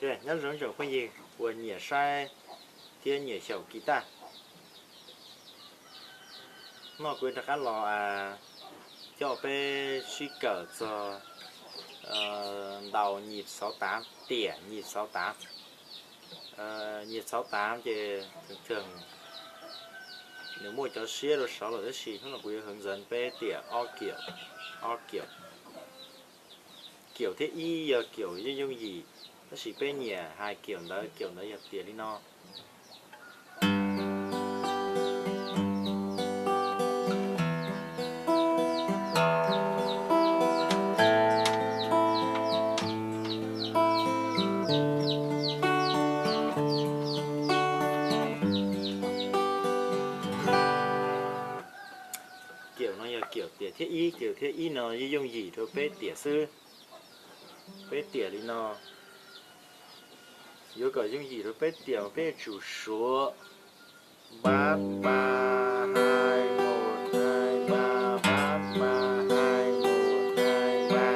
Nyob zoo tsoom phooj ywg uas nyiam saib thiab nyiam xyaum kis tas. Hnub no kuv rov qab los coj peb sib kawm txog ntaus nhịp sáu tám, tiam nhịp sáu tám. Nhịp sáu tám ces thường thường nws muaj cov siab rau saud lawm tab sis hnub no kuv yuav hướng dẫn peb tiam ob kiểu, ob kiểu. Kiểu thiab ib yog kiểu yooj yooj yim, tab sis peb nyiam hais kiểu ntawd, kiểu ntawd yog tiam li no. Kiểu no yog kiểu tiam thiab ib, kiểu thiab ib no yooj yooj yim rau peb tiam xwb. Peb tiam li no. Yuav kom yooj yim rau peb tiam mas peb yuav tsum suav bát ba hai một hai ba, bát ba hai một hai ba.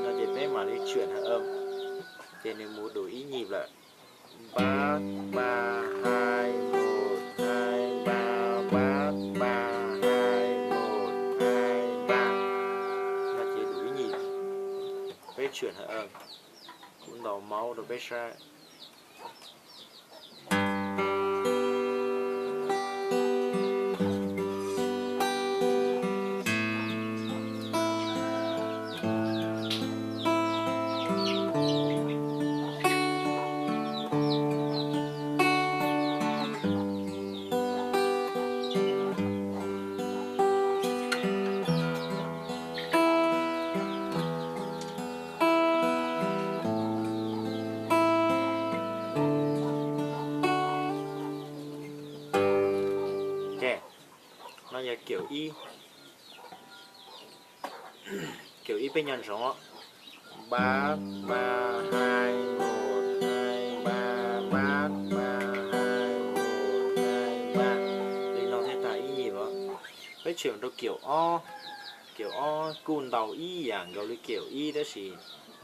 No ces peb mam li chuyển hợp âm, ces nws mus đủ ib nhịp lawm. Bát ba hai một hai ba, bát ba hai một hai ba. No ces đủ ib nhịp. Peb chuyển hợp âm. Kuv ntaus máu rau peb saib. No yog kiểu ib. Kiểu ib peb nco ntsoov, bát ba hai một hai ba, bát ba hai một hai ba. Li no thiaj tag ib nhịp os. Peb chuyển rau kiểu ob. Kiểu ob kuj ntaus ib yam nkaus li kiểu ib tab sis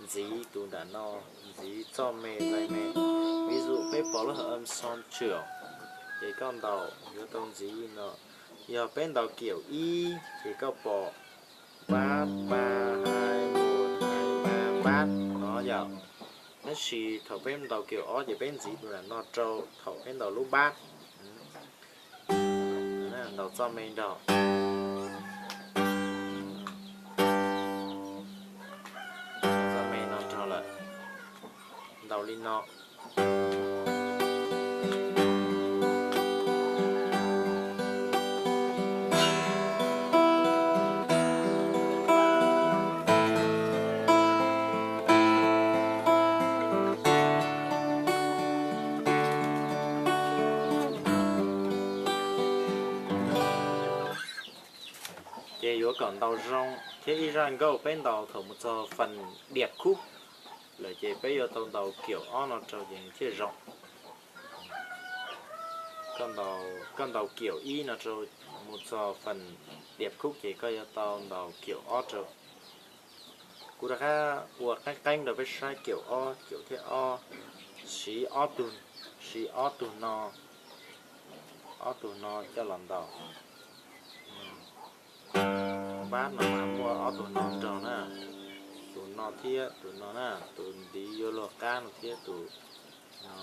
ntxiv tus nram no, ntxiv txoj me ntais me. Ví dụ peb pom lub hợp âm son trưởng, ces koj ntaus yuav tau ntxiv li no. Yog peb ntaus kiểu ib ces koj pom bát ba hai một hai ba, bát no yom. Tab sis thaum peb ntaus kiểu ob ces peb ntxiv tus nram no rau thaum peb ntaus lub bát. Ntaus txoj me nrog, txoj me no nrog lawm. Ntaus li no. Ces yuav kom ntaus zoo thiab ib zaj nkauj peb ntaus thaum mus txog phần điệp khúc lawm ces peb yuav tau ntaus kiểu ob no rau ces thiaj zoo. Koj ntaus kiểu ib no rau mus txog phần điệp khúc ces koj yuav tau ntaus kiểu ob rau. Kuv rov qab ua qeeb qeeb rau peb saib kiểu ob, kiểu thiab ob, siv ob tug, siv ob tug no, ob tug no coj los ntaus. Bát no mas muaj ob tug no nrog na, tus no thiab tus no na, tus ntiv yuav luag qab no thiab tus no.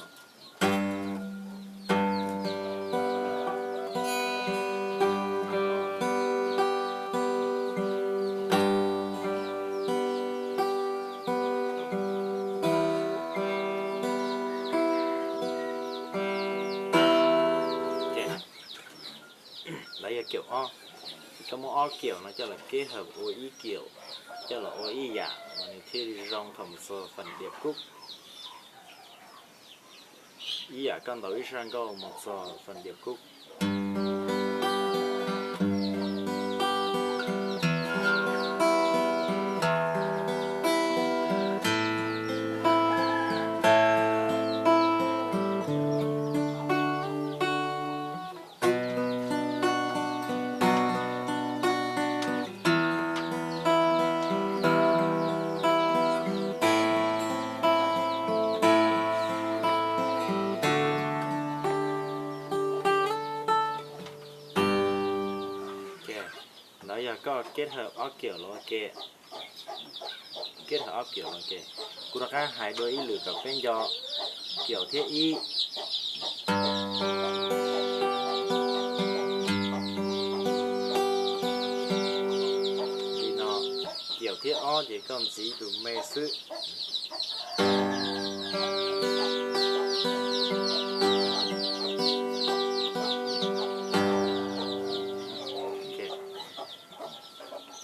Lawv yog kiểu ob, ces koj muab ob kiểu no coj los kết hợp ua ib kiểu, coj los ua ib yam mas nws thiaj li zoo thaum mus txog phần điệp khúc. Ib yam koj ntaus ib zaj nkauj mus txog phần điệp khúc. Koj keb hawm ob kiaum los ua ke, keb hawm ob kiaum los ua ke. Kuv rov qab hais dua ib lwm kom peb nco kiaum thiab ib. Li no, kiaum thiab ob ces koj ntxiv tus me xwb.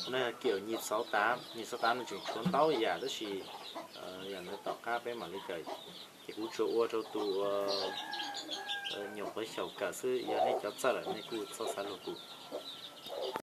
Qhov no yog kiaum nyis xauv tav, nyis xauv tav nws tseem tshuav ntau yam tab sis yam ntawd tom qab peb mam li kawm. Ces kuv tsuas ua rau tus nyuam qhuav xyaum kawm xwb, yog nej cov txawj lawm nej kuj txhob xav luag kuv.